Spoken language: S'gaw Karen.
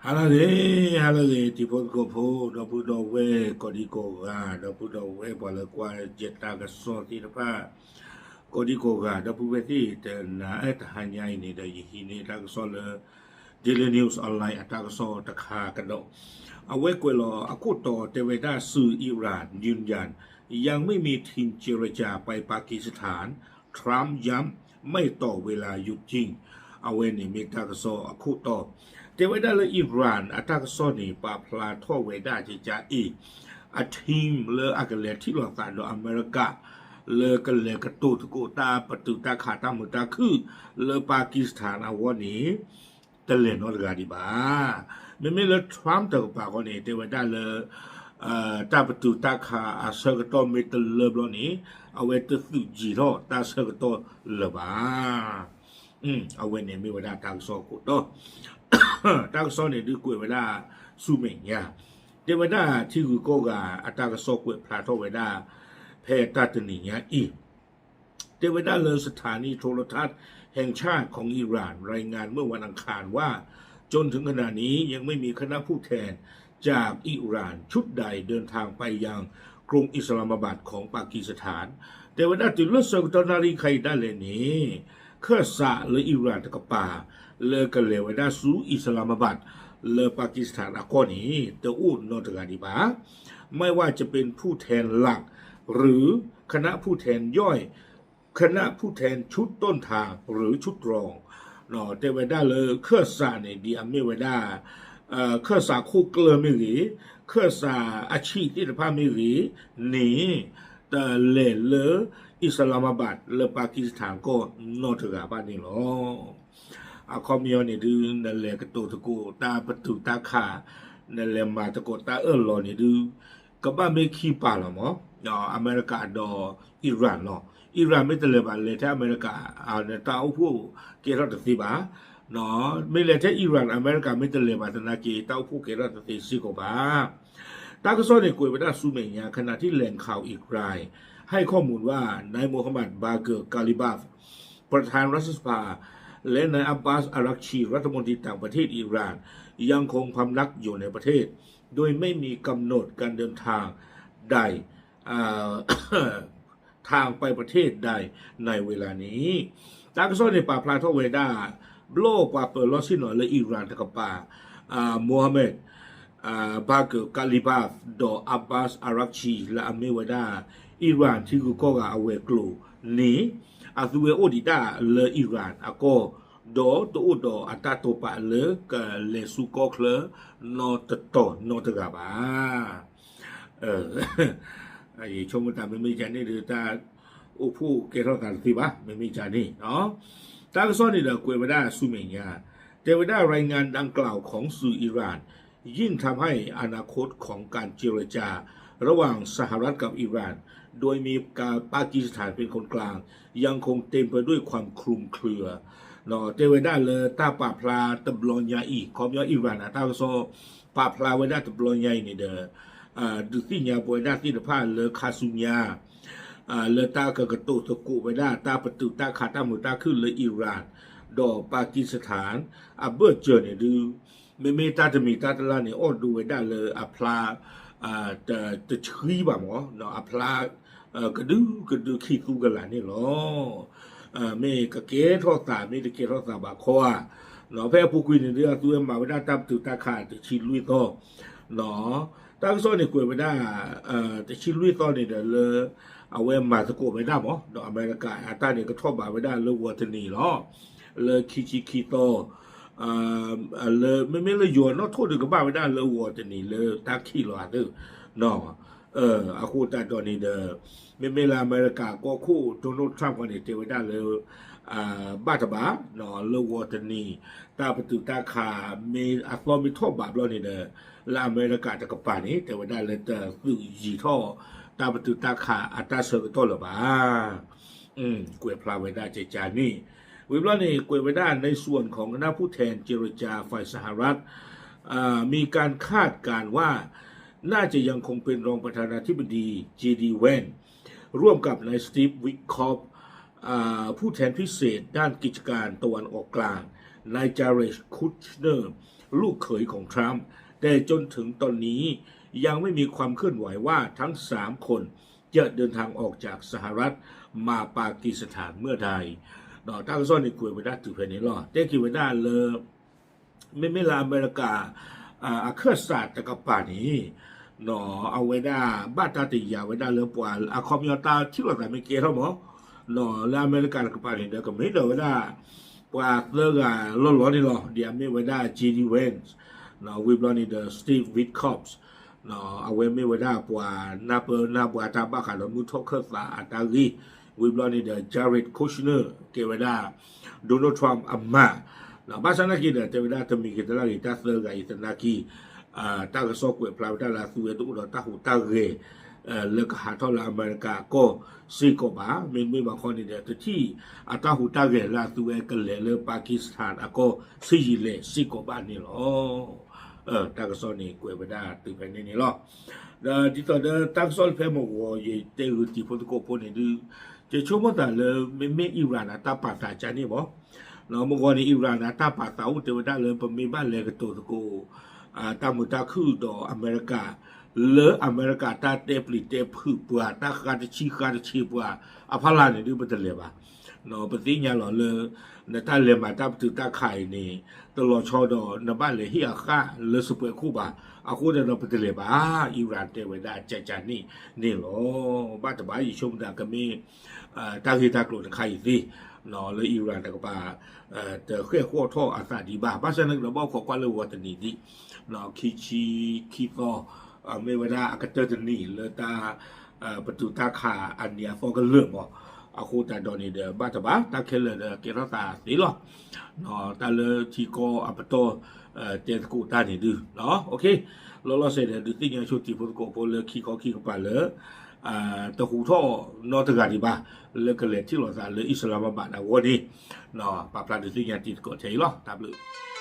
ဟါလၢအဂ့ၤ, ဟါလၢအဂ့ၤ တံၤဖိသကိးဖိ, ဒီပုၢ်ဒီဝဲၢ်ကိးဒံကိးဂၤ, ဒီပုၢ်ဒီဝဲၢ်ပှၤလၢကွၢ်ယတၢ်ကစီၣ်သ့ၣ်တဖၣ် ကိးဒံကိးဂၤ, ဒီပုၢ်ဝဲၢ်သ့ၣ်တနၤအတဟါညါအံၤန့ၣ်ဒီး ယဟံးန့ၢ်တၢ်ကစီၣ်လၢ Daily News Online အတၢ်ကစီၣ်တခါကဒီး, အဝဲကွဲးလီၤအခိၣ်တီတဲဝဲဒၣ် สื่ออิหร่านยืนยัน ยังไม่มีทีมเจรจาไปปากีสถาน ทรัมป์ย้ำไม่ต่อเวลาหยุดยิง အဝဲန့ၣ်မ့ၢ်တၢ်ကစီၣ်အခိၣ်တီ, တဲဝဲဒၣ်လၢ Iran အတၢ်ကစီၣ်န့ၣ် ပာ်ဖျါထီၣ်ဝဲဒၣ်ကကအံၤ အ team လၢအကလဲၤထံၣ်လိာ်သးဒီးအမဲရကၤ လၢကလဲၤကတိၤသကိးတၢ်ပတုာ်တၢ်ခးတၢ်မုာ်တၢ်ခုၣ်လၢ Pakistan အဂီၢ်န့ၣ် တလဲၤနီတဂၤဒံးဘၣ်. မ့မ့ၢ်လၢ Trump တကပၤဃီန့ၣ် တဲဝဲဒၣ်လၢ တၢ်ပတုာ်တၢ်ခးအဆၢကတီၢ်မ့ၢ်တလၢဘျီန့ၣ် အဝဲတသုးယံၤထီၣ်တၢ်ဆၢကတီၢ်လၢၤဘၣ်. အဝဲန့ၣ်မ့ၢ်ဝဲဒၣ်တၢ်ကစီၣ်အခိၣ်တီ, တၢ်ကစီၣ်န့ၣ်ဒုးကွဲးဝဲဒၣ်ဆူမဲာ်ညါ, တဲဝဲဒၣ်ထံဂုၤကီၢ်ဂၤအတၢ်ကစီၣ်ကွဲးဖျါထီၣ်ဝဲဒၣ် ဖဲတၢ်တနံၤညါအံၤ တဲဝဲဒၣ်လၢ สถานีโทรทัศน์แห่งชาติของอิหร่านรายงานเมื่อวันอังคารว่า จนถึงขณะนี้ยังไม่มีคณะผู้แทนจากอิหร่านชุดใดเดินทางไปยังกรุงอิสลามอะบัดของปากีสถาน တဲဝဲဒၣ်တုၤလၢဆၢကတီၢ်နၣ်ရံၣ်ခါအံၤဒၣ်လဲာ်န့ၣ် ခၢၣ်စးလၢ Iran တကပၤ လၢကလဲၤဝဲဒၣ်ဆူ Islamabad လၢ Pakistan အကီၢ်န့ၣ် တအိၣ်နီတဂၤဒံးဘၣ်. ไม่ว่าจะเป็นผู้แทนหลัก หรือคณะผู้แทนย่อย คณะผู้แทนชุดต้นทาง หรือชุดรอง တဲဝဲဒၣ်လၢခၢၣ်စးန့ၣ် ဒ်အမ့ၢ်ဝဲဒၣ် ခၢၣ်စးခိၣ်ကျၢၢ်မ့ၢ်ဂ့ၤ, ခၢၣ်စးအဆံးသ့ၣ်တဖၣ်မ့ၢ်ဂ့ၤန့ၣ် တလဲၤလၢ Islamabad လၢ Pakistan ကီၢ်နီတဂၤဘၣ်န့ၣ်လီၤ. အခီပညီန့ၣ်ဒုး နလဲၤကတိၤသကိးတၢ်ပတုာ်တၢ်ခး, နလဲၤမၤသကိးတၢ်အၢၣ်လီၤန့ၣ်ဒုး ကဘၣ်မ့ၢ်ခံပၤလီၤမး, အမဲရကၤဒီး Iran လီၤ. Iran မ့ၢ်တလဲၤဘၣ် လဲၤထဲအမဲရကၤ နတၢ်အိၣ်ဖှိၣ်ကဲထီၣ်တသ့ဘၣ်. မ့ၢ်လဲၤထဲ Iran အမဲရကၤမ့ၢ်တလဲၤဘၣ်သနာ်က့ တၢ်အိၣ်ဖှိၣ်ကဲထီၣ်တသ့စ့ၢ်ကီးဘၣ်. တၢ်ကစီၣ်န့ၣ်ကွဲးဝဲဒၣ်ဆူမဲာ်ညါ ขณะที่แหล่งข่าวอีกรายให้ข้อมูลว่านายมูฮัมหมัด บาเกิร์ กาลิบาฟ ประธานรัฐสภา และนายอับบาส อารักชี รัฐมนตรีต่างประเทศอิหร่าน ยังคงพำนักอยู่ในประเทศ โดยไม่มีกำหนดการเดินทางใด ทางไปประเทศใดในเวลานี้ တၢ်ကစီၣ်န့ၣ်ပာ်ဖျါထီၣ်ဝဲဒၣ် ဘျီၣ်ပှၤပၢၤလီၢ်ဆ့ၣ်နီၤလၢ Iran တကပၤ Mohammad Bagher Ghalibaf ဒီး Abbas Araghchi လၢအမ့ၢ်ဝဲဒၣ် Iran ထံဂုၤကီၢ်ဂၤအဝဲၤကျိၤန့ၣ် အသုဝဲအိၣ်ဒံးဒၣ်လၢ Iran အကီၢ် ဒီးတအိၣ်ဒီးအတၢ်တိာ်ပာ်လၢကလဲၤဆူကီၢ်ချၢနီတတီၤနီတဂၤဘၣ်. ယဆိကမိၣ်တၢ်မ့မ့ၢ်ကန့ၣ်ဒီး တၢ်အိၣ်ဖှိၣ်ကဲထီၣ်သးတသ့ဘၣ် မ့မ့ၢ်ကန့ၣ်. တၢ်ကစီၣ်န့ၣ်ဒီးကွဲးဝဲဒၣ်ဆူမဲာ်ညါ တဲဝဲဒၣ် รายงานดังกล่าวของสื่ออิหร่าน ยิ่งทำให้อนาคตของการเจรจาระหว่างสหรัฐกับอิหร่าน โดยมีปากีสถานเป็นคนกลาง ยังคงเต็มไปด้วยความคลุมเครือ တဲဝဲဒၣ်လၢတၢ်ပာ်ဖျါတဘျီညါအံၤ ခီပညီ Iran အတၢ်ကစီၣ် ပာ်ဖျါဝဲဒၣ်တဘျီညါအံၤန့ၣ်ဒီး ဒုးသ့ၣ်ညါပဝဲဒၣ်သ့ၣ်တဖၣ်လၢခါဆူညါ လၢတၢ်ကကတိၤသကိးဝဲဒၣ်တၢ်ပတုာ်တၢ်ခးတၢ်မုာ်တၢ်ခုၣ်လၢ Iran ဒီး Pakistan အဘၢၣ်စၢၤန့ၣ်ဒုး မ့မ့ၢ်တၢ်တမံၤတၢ်တလၢ်န့ၣ် အိၣ်ဒိဝဲဒၣ်လၢအဖျါ တဆှံဘၣ်မး အဖျါ ကဒုကဒုခံသူကလးန့ၣ်လီၤ. မ့ၢ်ကကဲထီၣ်သး မ့ၢ်တကဲထီၣ်သးဘၣ်ခီဧါ. ဖဲအပူၤကွံာ်န့ၣ်ဒုး အသုဝဲမၤဝဲဒၣ်တၢ်ပတုာ်တၢ်ခးတဆံလွံၢ်သီ တၢ်ကစီၣ်န့ၣ်ကွဲးဝဲဒၣ် တဆံလွံၢ်သီန့ၣ်ဒီးလၢ အဝဲမၤသကိးဝဲဒၣ်မး ဒီးအမဲရကၤအတၢ်န့ၣ် ကထီၣ်ဘးဝဲဒၣ်လၢဂီၤတနံၤလီၤ. လၢခံဆံခံသီ လၢမ့မ့ၢ်လၢယိၤအနီၣ်ထိၣ်ဒီးကဘၣ်ဝဲဒၣ်လၢဂီၤတနံၤလၢတၢ်ခံးလီၤအသး အဃိသတးဒီးန့ၣ်ဒီး မ့မ့ၢ်လၢအမဲရကၤကီၢ်ခိၣ် Donald Trump ဃီန့ၣ် တဲဝဲဒၣ်လၢ ဘၣ်တဘၣ် လၢဂီၤတနံၤ တၢ်ပတုာ်တၢ်ခး မ့ၢ်အသီမ့ၢ်ထီၣ်ဘးဘျီန့ၣ်ဒီး လၢအမဲရကၤတကပၤန့ၣ် တဲဝဲဒၣ်လၢတသုးယံၤထီၣ် တၢ်ပတုာ်တၢ်ခးအတၢ်ဆၢကတီၢ်လၢၤဘၣ်. ကွဲးဖျါဝဲဒၣ်ကကန့ၣ် ဝံၤဘျီန့ၣ် ကွဲးဝဲဒၣ် ในส่วนของคณะผู้แทนเจรจาฝ่ายสหรัฐ มีการคาดการณ์ว่า น่าจะยังคงเป็นรองประธานาธิบดี เจ ดี แวน ร่วมกับนาย สตีฟ วิทคอฟ ผู้แทนพิเศษด้านกิจการตะวันออกกลาง นายจาเรด คูชเนอร์ ลูกเขยของทรัมป์ แต่จนถึงตอนนี้ยังไม่มีความเคลื่อนไหวว่าทั้งสามคนจะเดินทางออกจากสหรัฐมาปากีสถานเมื่อใด ဒီးတၢ်ကစီၣ်န့ၣ်ကွဲးဝဲဒၣ်တုၤဖဲန့ၣ်လီၤ. တဲက့ၤဝဲဒၣ်လၢ မ့မ့ၢ်လၢအမဲရကၤ အခၢၣ်စးတကပၤန့ၣ် အဝဲဒၣ်ဘၣ်တၢ်တယာ်ဝဲဒၣ်လၢပှၤအခီပညီတၢ်ထံၣ်လိာ်သးမ့ၢ်ကဲထီၣ်မး လၢအမဲရကၤတကပၤန့ၣ်ဒီး ကမ့ၢ်ဒီးဝဲဒၣ် ပှၤသၢဂၤလီၢ်လီၢ်န့ၣ်လီၤ. ဒ်အမ့ၢ်ဝဲဒၣ် JD Vance ဝံၤဘျီန့ၣ်ဒီး Steve Witkoff အဝဲမ့ၢ်ဝဲဒၣ်ပှၤနၢ်ပၢၢ်နၢ်ဘှါတၢ်ဘၣ်ဃးဒီး မုၢ်ထီၣ်ခၢၣ်သးအတၢ်ဂ့ၢ်, ဝံၤဘျီန့ၣ်ဒီး Jared Kushner ကဲဝဲဒၣ် Donald Trump အမါ, ဘၣ်ဆၣ်နာ်က့ဒီး တဲဝဲဒၣ်တမံၤဂ့ၤတလၢ်ဂ့ၤ တၢ်သၢဂၤအံၤသနာ်က့ တၢ်ကစီၣ်ကွဲးဖျါဝဲဒၣ်လၢအသုဝဲတအိၣ်ဒီးတၢ်ဟူးတၢ်ဂဲၤ လၢကဟးထီၣ်လၢအမဲရကၤအကီၢ်စ့ၢ်ကီးဘၣ်. မ့တမ့ၢ်ဘၣ်ခီန့ၣ်ဒီး တထံၣ်အတၢ်ဟူးတၢ်ဂဲၤလၢအသုဝဲကလဲၤလၢပၣ်ကံၣ်စထၣ်အကီၢ်ဆံးယံာ်လဲၣ်စ့ၢ်ကီးဘၣ်န့ၣ်လီၤ. တၢ်ကစီၣ်န့ၣ်ကွဲးဝဲဒၣ်တုၤဖဲန့ၣ်န့ၣ်လီၤ. ဒီးဒ်သိးဒီးတၢ်ကစီၣ်လၢဖဲမုၢ်ဂီၤ ယတဲဂုာ်တံၤဖိသကိးဖိန့ၣ်ဒုး ယဆိကမိၣ်သးလၢ မ့မ့ၢ် Iran အတၢ်ပာ်သးကန့ၣ်မး မုၢ်ဂီၤန့ၣ် Iran အတၢ်ပာ်သးအိၣ်တဲဝဲဒၣ်လၢပမ့ၢ်ဘၣ်လဲၤကတိၤသကိး တၢ်မုာ်တၢ်ခုၣ်ဒီးအမဲရကၤ လၢအမဲရကၤတၢ်တဲပျံၤတဲဖုးပှၤ တၢ်ဃါတဆံဃါတဆံပှၤအဖီလာ်န့ၣ်ဒုး ပတလဲၤဘၣ်. ပသ့ၣ်ညါလီၤလၢ နတၢ်လဲၤမၤတၢ်ပတုာ်တၢ်ခးအံၤန့ၣ် တလီၤဆီဒီး နဘၣ်လဲၤဟ့ၣ်အဃၣ်လၢစပွဲခိၣ်ဘၣ်. အဃိဒီးပတလဲၤဘၣ် Iran တဲဝဲဒၣ်ကကန့ၣ်န့ၣ်လီၤ. ဘၣ်တဘၣ် ယဆိကမိၣ်သးကမ့ၢ် တၢ်ဂ့ၢ်တၢ်ကျိၤတခါအံၤသ့ လၢ Iran တကပၤ တဃဲၣ်ဃီၣ်ထီၣ်အသးဒံးဘၣ်. ဘၣ်ဆၣ်န့ၣ်ကဒီးဘၣ်ခိးကွၢ်လၢဂီၤတနံၤဒံး ခံဆံခံသီ မ့ၢ်ဝဲဒၣ်အကတၢၢ်တနံၤလၢတၢ် ပတုာ်တၢ်ခးအနံၤအသီကလၢာ်မး. အဃိသတးဒီးန့ၣ်ဒီး ဘၣ်တဘၣ် တၢ်ခဲလၢာ်ဒီးကဲထီၣ်သးသ့လီၤ. တၢ်လၢထံကီၢ်အပတီၢ် တဲသကိးတၢ်န့ၣ်ဒုး လီၤလီၤဆဲးဒီး ဒုးသ့ၣ်ညါဆိတံၤဖိသကိးဖိလၢခံခီခံကပၤလၢ တဟူးထီၣ်နီတဂၤဒံးဘၣ် လၢကလဲၤထံၣ်လိာ်သးလၢ Islamabad အဂီၢ်န့ၣ် ပာ်ဖျါဒုးသ့ၣ်ညါတံၤသကိးထဲအံၤလီၤ. တၢ်ဘျုး